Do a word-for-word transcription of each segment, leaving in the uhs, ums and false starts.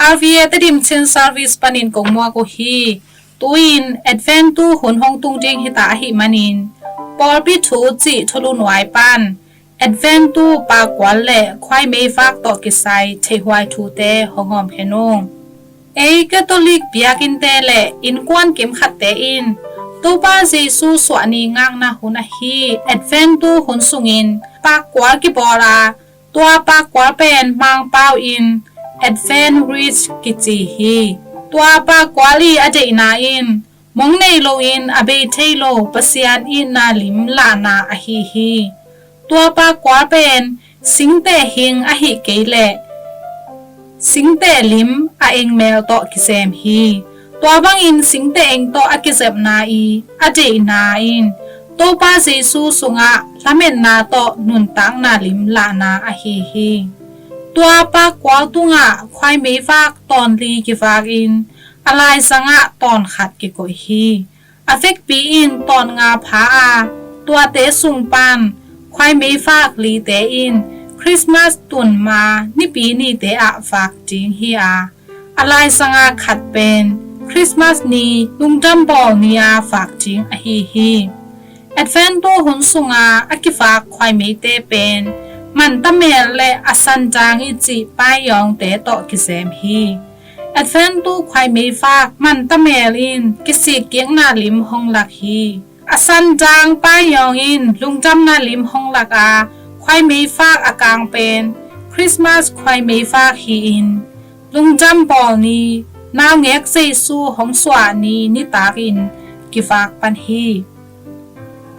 R V A Tedim Chin Service panin kong muak uh hi. Tu-in Advent tu hun hong tung ding hita ahih manin, pawlpi thu cih thulu nuai pan Advent tu pakkual le khuaimei vak tawh kisai theihhuai thute hong hawm khen ung. Ei Catholic biakinnte le innkuan kimkhatte in Topa Jesu suahni ngakna hun ahi Advent tu hun sungin pakkual kibawl a, tua pakkual pen Mangpau in Advent wreath kici hi. Tua pakkual i a deihna in mong nei loin a bei thei lo Pasian itna lim lahna ahi hi. Tua pakkual pen singteh hing ahih kei leh singteh lim a engmel tawh kizem hi. Tua bangin singteh eng tawh a kizepna i a deihna in Topa Jesu sungah lametna tawh nuntakna lim lahna ahi hi. Tua pakkual tungah khuaimei vak tawnli kivakin a laizangah tawnkhat kikoih hi. A vekpi in tawnnga pha a, tuate sung pan khuaimei vak lite in Christmas tun ma Nipi nite ah vak ding hi a, a laizanga khat pen Christmas ni lungdam bawl ni-a vak ding ahi hi. Advent tu hun sunga a kivak khuaimeite pen mantamel le a sandang i cih paiyawngte tawh kizem hi. Advent tu khuaimei vak mantamel in kisikkikna lim hong lak hi. A sandang paiyawng in lungdamna lim hong lak a, khuaimei vak a kang pen Christmas khuaimei vak hi-in lungdam bawl ni, naungek Jesu hong suah ni nitakin kivak pan hi.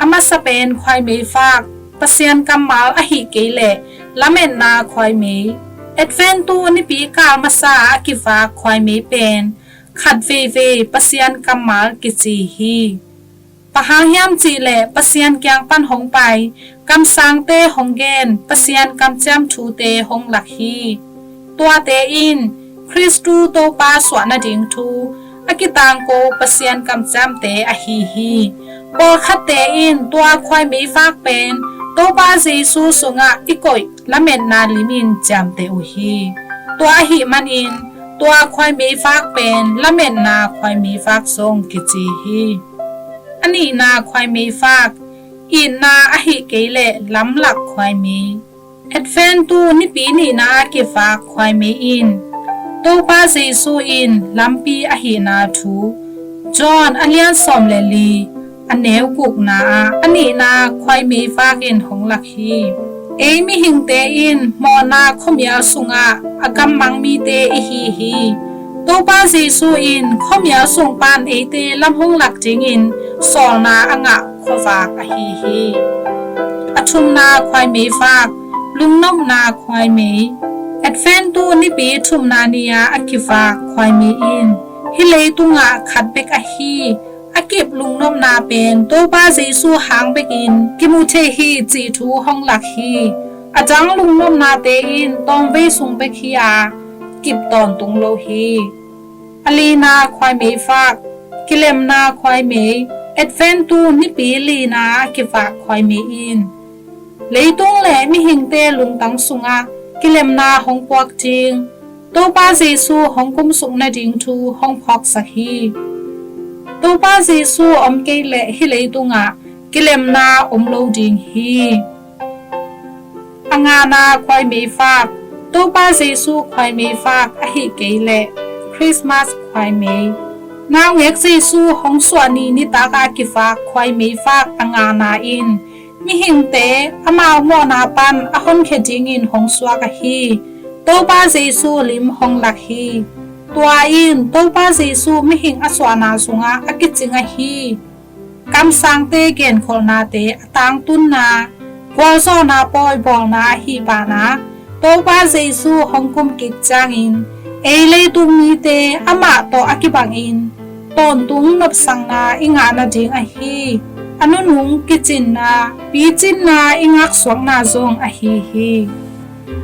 A masa pen khuaimei vak, Pasian kammal ahih kei leh lametna khuaimei. Advent tu nipi kal masa a kivak khuaimei pen khat veivei Pasian kammal kici hi. Bang hang hiam cih leh Pasian kiang pan hong pai kamsangte hong gen Pasian kamciam thute hong lak hi. Tuate in Khristu Topa suah nading thu a kitangko Pasian kamciamte ahi hi. Pawlkhatte in tua khuaimei vak pen Topa Jesu sungah i koih lametna limin ciamteh uh hi. Tua ahih manin tua khuaimei vak pen lametna khuaimei vak zong kici hi. A nihna khuaimei vak, itna ahih kei leh lamlak khuaimei. Advent tu nipi nihna a kivak khuaimei in Topa Jesu in lampi ahihna thu John a lian sawm le li a neu gukna ah a nihna khuaimei vakin hong lak hi. Ei mihingte in mawhna khuamial sungah a gammang mite ihi hi. Topa Jesu in khuamial sung pan eite lam hong lak dingin sawlna a ngah khuavak ahi hi. A thumna khuaimei vak, lungnopna khuaimei. Advent tu nipi thumna ni-a a kivak khuaimei in hih leitungah khat bek ahi a kip lungnopna pen Topa Jesu hang bekin kimu thei hi cih thu hong lak hi. A dang lungnopnate in tawmvei sung bek hi-a kip tawntung lo hi. A lina khuaimei vak, kilemna khuaimei. Advent tu nipi lina a kivak khuaimei in leitung le mihingte lungtang sungah kilemna hong puak ding, Topa Jesu hong kumsuk nading thu hong phawksak hi. Topa Jesu om kei leh hih leitungah kilemna om lo ding hi. A ngana khuaimei vak, Topa Jesu khuaimei vak ahih kei leh Christmas khuaimei. Naungek Jesu hong suah ni nitak a kivak khuaimei vak a ngana in mihingte amau mawhna pan a honkhia dingin hong suak ahi Topa Jesu lim hong lak hi. Tua in Topa Jesu mihing a suahna sungah a kicing ahi kamsangte genkholhnate a tangtunna, gualzawhna pawi bawlna ahi banah Topa Jesu hong kumkik ciangin ei leitung mite amah tawh a kibangin tawntung nopsakna i ngah nading ahi a nunung kicinna, picinna i ngaksuakna zong ahi hi.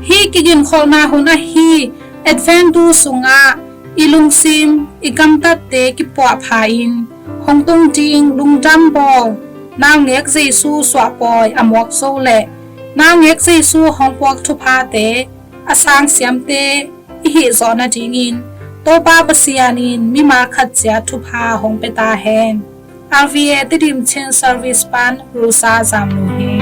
Hih kiginkholhna hun ahi Advent tu sungah i lungsim, i gamtatte kipuahpha in hong tung ding lungdam bawl, naungek Jesu suahpawi a muak zo le naungek Jesu hong puak thuphate a sangsiamte i hih zawh nadingin Topa Pasian in mimal khat ciat thupha hong pia ta hen. RVA Tedim Chin Service pan Rosa Zamnu hi.